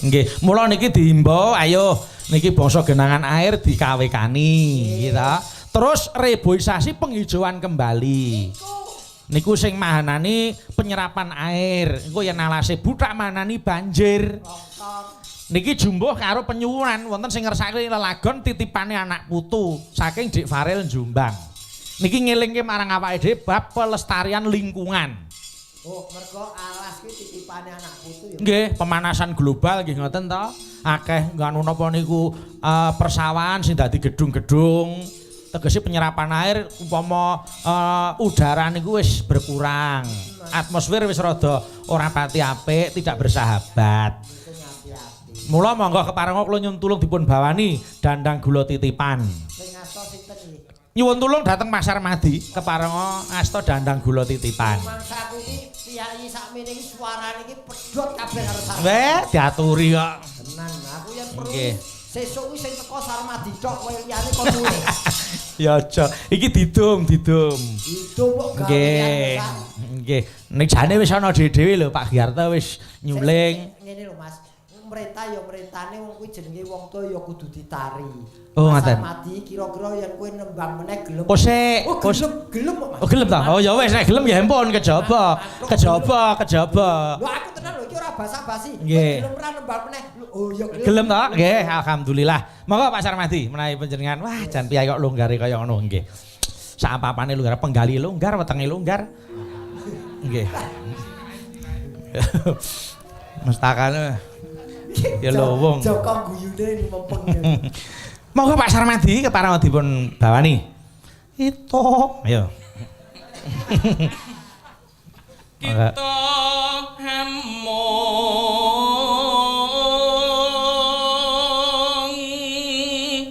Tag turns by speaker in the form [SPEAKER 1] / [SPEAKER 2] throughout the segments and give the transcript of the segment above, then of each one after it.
[SPEAKER 1] Nggih, mula niki diimbau ayo niki bangsa genangan air dikawekani gitu. Terus reboisasi penghijauan kembali. Niku sing mahanani penyerapan air. Engko yen alase buthak mahanani banjir. Niki jumbuh karo penyuwunan wonten sing ngersake lelagon titipane anak putu saking Dik Farel Jombang. Niki ngelingke marang awake dhewe bab pelestarian lingkungan.
[SPEAKER 2] Oh, mergo alas kuwi titipane anak putu ya.
[SPEAKER 1] Nggih, pemanasan global nggih ngoten to. Akeh nganu napa niku persawahan sing dadi gedung-gedung. Tegese penyerapan air umpama udara niku wis berkurang. Atmosfer wis rada ora pati apik, tidak bersahabat. Mula monggo keparenga kula nyuwun tulung dipun bawani dandang gula titipan.
[SPEAKER 2] Sing asta sinten iki?
[SPEAKER 1] Nyuwun tulung dhateng Mas Sarmadi keparenga asta dandang gula titipan.
[SPEAKER 2] Mangsaku iki piyayi sakmene iki suarane iki pedhot kabeh karo Sarmadi.
[SPEAKER 1] Weh, diaturi kok.
[SPEAKER 2] Tenan, aku yen perlu sesuk kuwi sing teko Sarmadi tok kowe liyane kon mulih.
[SPEAKER 1] Ya aja, iki didum, didum.
[SPEAKER 2] Didum kok gawean.
[SPEAKER 1] Nggih. Nggih. Nek jane wis ana dhewe-dhewe lho Pak Giarto wis nyuling.
[SPEAKER 2] Ngene lho Mas. Merintah ya merintane wong kuwi jenenge wong tuwa ya kudu ditari.
[SPEAKER 1] Oh ngoten.
[SPEAKER 2] Sarmadi kira-kira yen kowe nembang meneh gelem.
[SPEAKER 1] Oh sik,
[SPEAKER 2] oh gelem, gelem kok Mas.
[SPEAKER 1] Oh gelem ta? Oh ya wis nek gelem ya ampun kejaba. Kejaba, kejaba.
[SPEAKER 2] Lho aku tenan lho iki ora basa-basi.
[SPEAKER 1] Gelem
[SPEAKER 2] ora nembang meneh. Oh ya gelem.
[SPEAKER 1] Gelem ta? Nggih, alhamdulillah. Monggo Pak Sarmadi menawi panjenengan. Wah, jan piye kok longgare kaya ngono nggih. Sak apa-apane longgar, penggali longgar, wetenge longgar. Nggih. Mestakane ya lho wong.
[SPEAKER 2] Joko guyune mempeng.
[SPEAKER 1] Monggo Pak Sarmadi kepareng dipun bawani. Itu. Ayo.
[SPEAKER 3] Kita hemong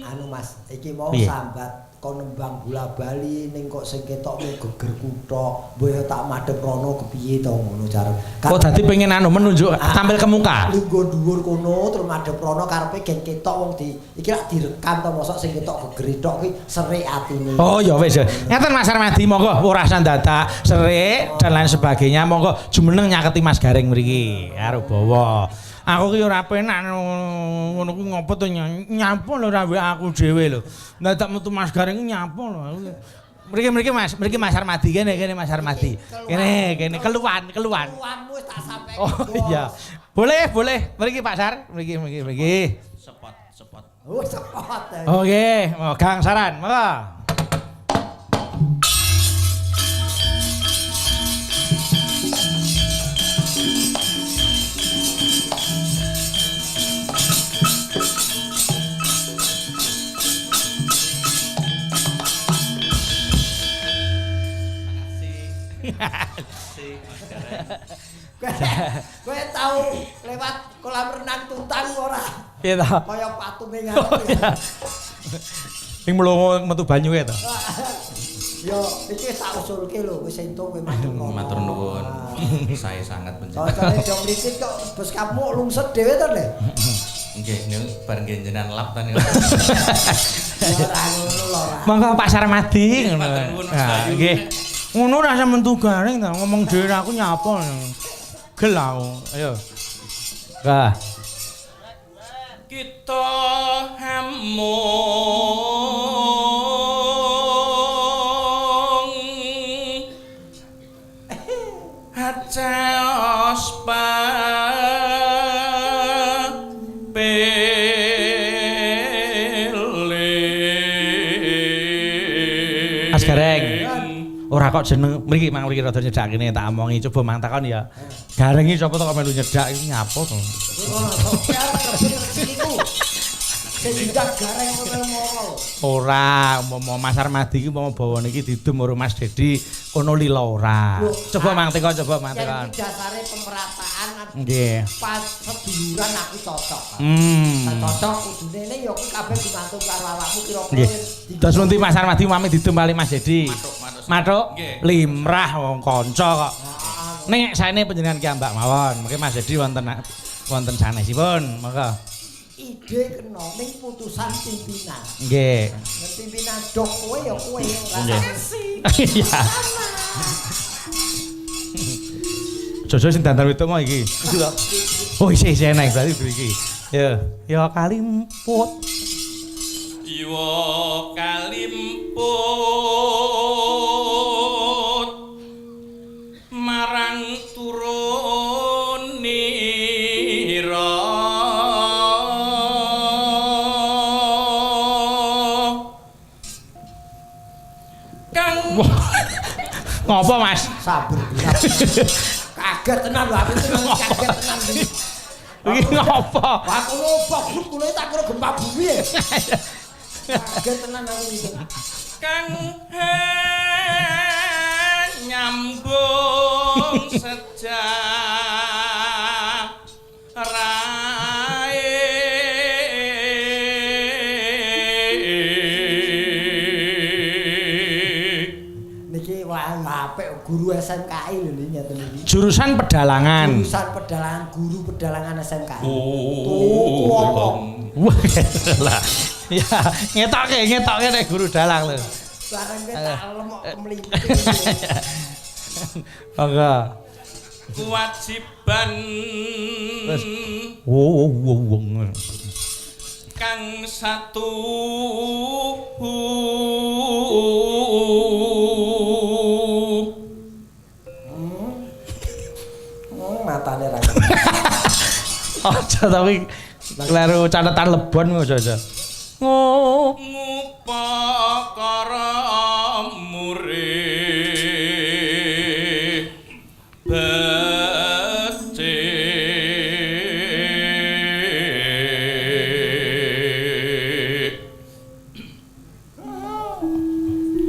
[SPEAKER 2] Anu Mas, iki mau sambat kon nembang bola bali ning kok sing ketok mung geger kutha. Mbok ya tak madhep rono kepiye to ngono cara.
[SPEAKER 1] Kok dadi pengen anu menunjuk tampil ke muka.
[SPEAKER 2] Lungguh dhuwur kono terus madhep rono karepe gen ketok wong di iki lak direkam to mosok sing ketok geger tok kuwi serik atine.
[SPEAKER 1] Oh ya wis. Ngeten Mas Sarmadi monggo ora usah dadak serik dan lain sebagainya monggo jumeneng nyaketi Mas Gareng mriki karo bawa. Aku ki ora penak ngono kuwi ngopo to nyapa lho ora mbek aku dhewe lho. Dadak metu Mas Gareng nyapa lho. Mriki Mas, mriki Mas Sarmadi kene kene Mas Sarmadi. Kene kene keluan keluan.
[SPEAKER 2] Keluanmu wis tak sampe.
[SPEAKER 1] Oh iya. Boleh boleh. Mriki Pak Sar, mriki mriki mriki.
[SPEAKER 3] Sepot sepot.
[SPEAKER 2] Oh sepot.
[SPEAKER 1] Oke, mau Gang Saran, monggo.
[SPEAKER 2] Kowe tau lewat kolam renang tuntang ora?
[SPEAKER 1] Piye ta?
[SPEAKER 2] Kaya patunge ngarep.
[SPEAKER 1] Ing mlongo metu banyu kae ta?
[SPEAKER 2] Yo, iki wis tak usulke lho, wis entuk kowe madhep kono.
[SPEAKER 3] Matur nuwun. Saya sangat mencintai.
[SPEAKER 2] Cocone do mlipit kok bos kamu lungset dhewe to, Le?
[SPEAKER 3] Nggih, niku bareng nggih jenengan lap ta niku.
[SPEAKER 2] Ora ngono lho ora.
[SPEAKER 1] Monggo Pak Sarmadi ngono.
[SPEAKER 3] Matur nuwun Mas Bayu.
[SPEAKER 1] Nggih. Ngono rasa mentu garing ta ngomong dhewe aku nyapa. Gel aku. Ayo. Gah.
[SPEAKER 3] Kita hemung hacaos papele.
[SPEAKER 1] Mas Gareng. Ora kok jeneng mriki mang mriki rada nyedak kene tak omongi coba mang takon ya. Gareng iki sapa to kok melu nyedak iki nyapa to? Ora, umpama Mas Sarmadi iki umpama bawane iki didum karo Mas Dedi kono lila ora. Coba mang tekon, coba mang tekon.
[SPEAKER 2] Yen dasare pemerataan
[SPEAKER 1] nggih.
[SPEAKER 2] Pas seduluran aku cocok. Cocok kudune ne ya kuwi kabeh gumantung karo awakmu kira-kira.
[SPEAKER 1] Nggih. Dos pundi Mas Sarmadi mami didum kali Mas Dedi? Mathuk, limrah wong kanca kok. Nek saene panjenengan ki ambak mawon, mengke Mas Dedi wonten wonten sanesipun, monggo.
[SPEAKER 2] Ide kena ning putusan pimpinan.
[SPEAKER 1] Nggih.
[SPEAKER 2] Nek pimpinan dok kowe ya kowe ora.
[SPEAKER 1] Iya. Jojo sing dandan wedok mau iki. Oh isih isih eneng berarti iki. Ya, ya kalimput.
[SPEAKER 3] Iwa kalimput marang turunira kang
[SPEAKER 1] Ngopo Mas?
[SPEAKER 2] Sabar gelap. Kaget tenan lho aku tenan kaget tenan iki.
[SPEAKER 1] Iki ngopo?
[SPEAKER 2] Aku ngopo grup kula tak kira gempa bumi ya. Kaget tenan aku iki.
[SPEAKER 3] Kang nyambung sejarahe.
[SPEAKER 2] Niki wah apik guru SMKI lho niki ngeten iki.
[SPEAKER 1] Jurusan pedalangan.
[SPEAKER 2] Jurusan pedalangan, guru pedalangan SMKI.
[SPEAKER 3] Oh,
[SPEAKER 2] apa?
[SPEAKER 1] Wah, lah. Ya, ngetoke ngetoke nek guru dalang lho.
[SPEAKER 2] Bareng kowe tak lemok kemlinting.
[SPEAKER 1] Monggo.
[SPEAKER 3] Kewajiban
[SPEAKER 1] Terus. Wo wo wo.
[SPEAKER 3] Kang satu
[SPEAKER 2] Matane ra.
[SPEAKER 1] Aja tapi kleru catatan lebon aja aja.
[SPEAKER 3] Ngupakara murih becik.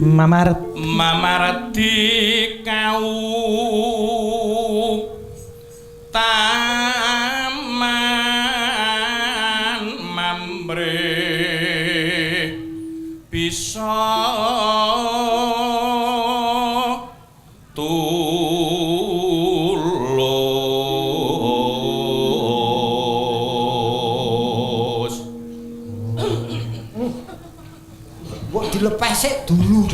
[SPEAKER 1] Mamar
[SPEAKER 3] mamardi kau taman mamre bisa tulus.
[SPEAKER 2] Mbok dilepeh sik dulu.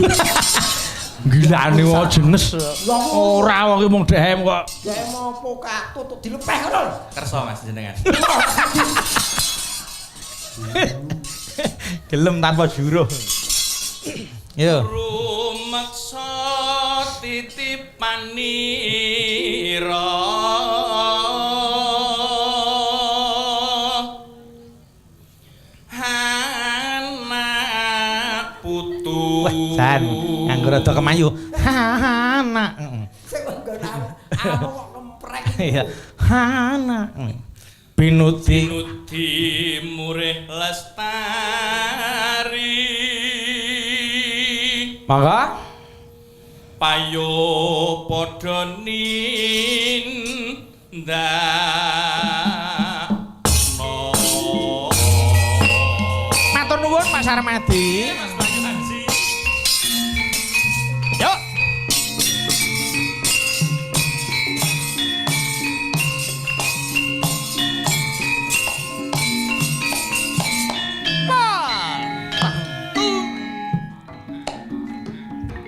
[SPEAKER 1] Gilane wong jenes. Ora wong iki mung dehem kok.
[SPEAKER 2] Dehem opo katut tok dilepeh ngono lho.
[SPEAKER 3] Kersa Mas jenengan.
[SPEAKER 1] Gelem tanpa juruh. Yo.
[SPEAKER 3] Rumeksa titipanira anak putu.
[SPEAKER 1] Wah, jan nganggo rada kemayu. Anak.
[SPEAKER 2] Sing nggon aku kok kemprek.
[SPEAKER 1] Iya. Anak. Binudi
[SPEAKER 3] Binudi murih lestari.
[SPEAKER 1] Mangga
[SPEAKER 3] payo padha nindakno.
[SPEAKER 1] Matur nuwun Mas Armadi.
[SPEAKER 3] Mas Bayu Haji.
[SPEAKER 1] Yuk.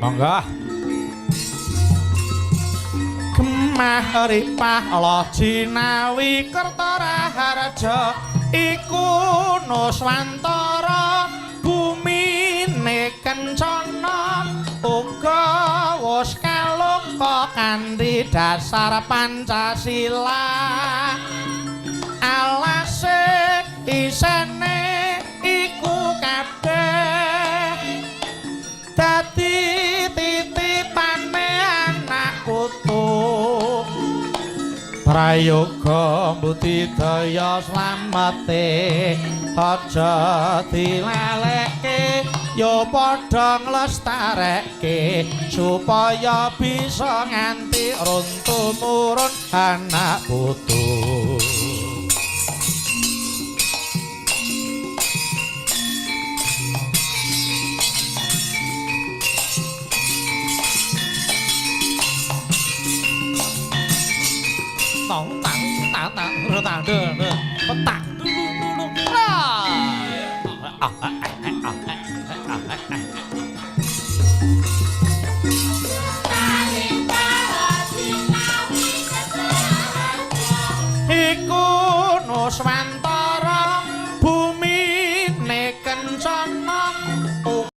[SPEAKER 1] Mangga. Gemah ripah Allah jinawi kerta raharja iku nuswantara bumine kencana uga wis kaloka kanthi dasar Pancasila. Alase isene iku kabeh dadi titipane anak putu. Prayoga budidaya slamete aja dilalekke ya padha nglestarekke supaya bisa nganti runtuh-murun anak putu. Tong tang tang tang tang petak dulu dulu. Iku Ana.